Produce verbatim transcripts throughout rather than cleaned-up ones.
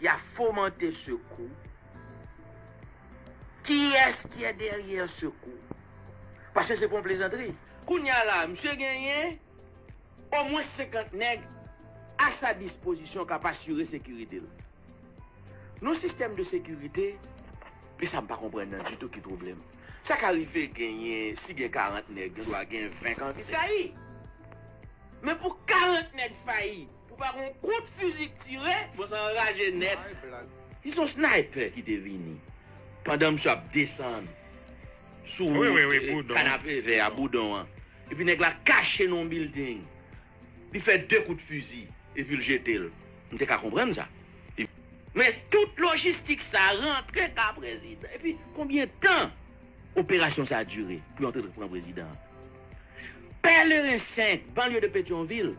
y a fomante ce coup? Qui est-ce qui est derrière ce coup? Paske se pa yon plezantri. Kounye a la, misye genyen omwen senkant nèg a sa dispozisyon k ap asire sekirite l. Nan yon sistèm de sekirite, e sa m pa konprann nan ditou ki pwoblèm. Sa ka rive genyen, si gen karant nèg, gen dwa gen ven k anvi trayi. Men pou karant nèg fayi, pou pa gen yon kout fizi k tire, bon, sa anraje nèt. Se yon sniper ki te vini. Pandan misye ap desann sou wout, eh, Kanapevè a, Boudon an. Epi nèg la kache nan yon bilding. Li fè de kout fizi, epi l jete l. M te ka konprann sa. Men tout lojistik sa rantre ka prezidan. Epi konbyen tan operasyon sa dire pou yo antre pran prezidan an? Pèleren senk, banlye de Petyonvil,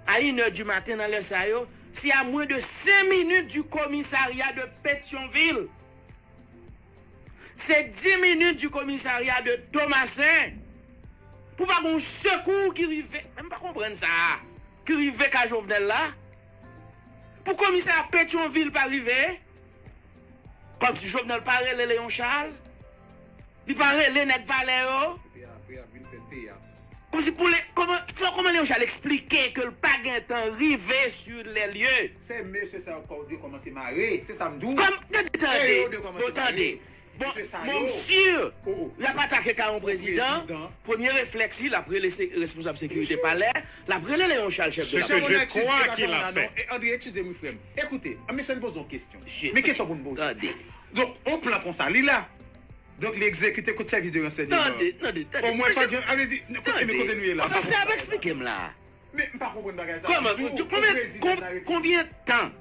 a inè di maten nan lè sa yo, se a mwen de senk minit di komisarya de Petyonvil. Se dis minit di komisarya de Tomasen. Pou pa gen yon sekou ki rive, men m pa konprann sa a, ki rive ka Jovenel la. Pou komisarya Petyonvil pa rive, kòmsi Jovenel pa rele Léon Charles, li pa rele nèg palè yo. Kòmsi pou le, kòman, fò kòman Léon Charles eksplike ke l pa gentan rive sur les lieux? Se mesye sa yo kò-, yo kòmanse mare, se sa m di w. Kòm, tande, tande, bon, tande. Bon, bon, m si y ap atake ka yon prezidan, premye reflèks li, l ap rele se, responsab sekirite palè, l ap rele Léon Charles, chèf de la polis. Se ke je crois qu'il a fait. André, eskize m, wi, frè m. Ekoute, an mesye n poze yon kesyon. Men kesyon pou n poze. Tande. Donk, yon plan konsa, li la. Donk, li egzekite kot sèvis de ransèyman. Tande, tande, tande. Omwen, pa di, ale di, kote, men kote nou ye la? Pastè ap eksplike m la. Men, m pa konprann bagay sa ditou. Kòman, konbyen, konbyen tan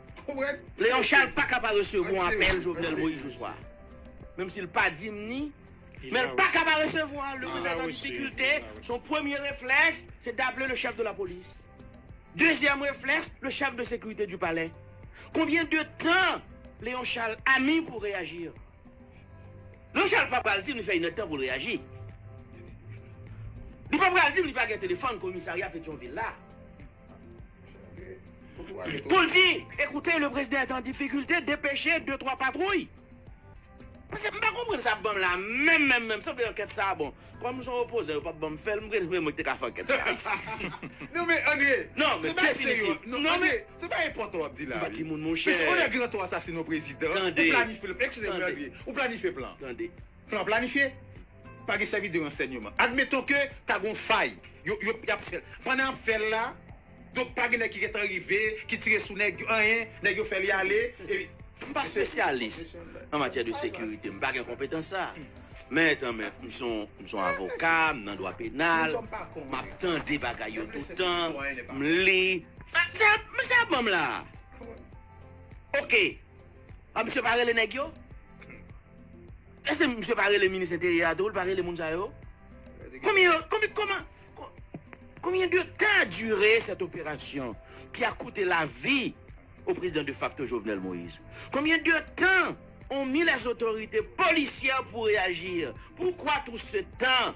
Léon Charles pa ka pa resevwa yon apèl Jovenel Moïse oswa? Menm si l pa di m ni, men l pa ka pa resevwa. Le président en difficulté, son premier réflexe, c'est d'appeler le chef de la police. Deuxième réflexe, le chef de sécurité du palais. Combien de temps Léon Charles a mis pour réagir? Léon Charles pa pral di m li fè inèdtan pou l reyaji. Li pa pral di m li pa gen telefòn komisarya Petyonvil la. Pou l di, écoutez, le président est en difficulté, dépêchez deux, trois patrouilles. Paske m pa konprann sa ap ban m la, menm, menm, menm, sanble ankèt sa a bon. Kòm m se yon opozan, yo p ap ban m fè l, m kreye se mwen ki te ka fè ankèt sa a isi. Non, men, André, non, men, definitiv. Non, men, se pa enpòtan w ap di la, wi. M pa timoun, monchè. Mesye, on nèg rantre w asasine yon prezidan, ou planifye l. Eskize m, André, ou planifye plan. Tande. Plan planifye. Pa gen sèvis de ransèyman. Admettons que ta gen yon fay. Yo, yo, y ap fè l. Pandan y ap fè l la, donk pa gen nèg ki gentan rive, ki tire sou nèg yo, anyen, nèg yo fè li ale, e M pa spesyalis an matyè de sekirite, m pa gen konpetans sa. Men, kanmenm, m se yon, m se yon avoka, m nan dwa penal, m ap tande bagay yo toutan, m li. Sa, sa, sa ban m la. Oke. A, misye pa rele nèg yo? Èske misye pa rele minis enteryè a tou? Li pa rele moun sa yo? Konbyen, konbyen, kòman, ko-, combien de temps a duré cette opération qui a coûté la vie au président de facto Jovenel Moïse? Combien de temps ont mis les autorités policières pour réagir? Pourquoi tout ce temps?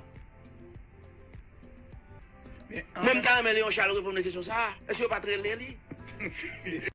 Mwen, m ta renmen Léon Charles reponn kesyon sa a. Èske yo pa t rele li?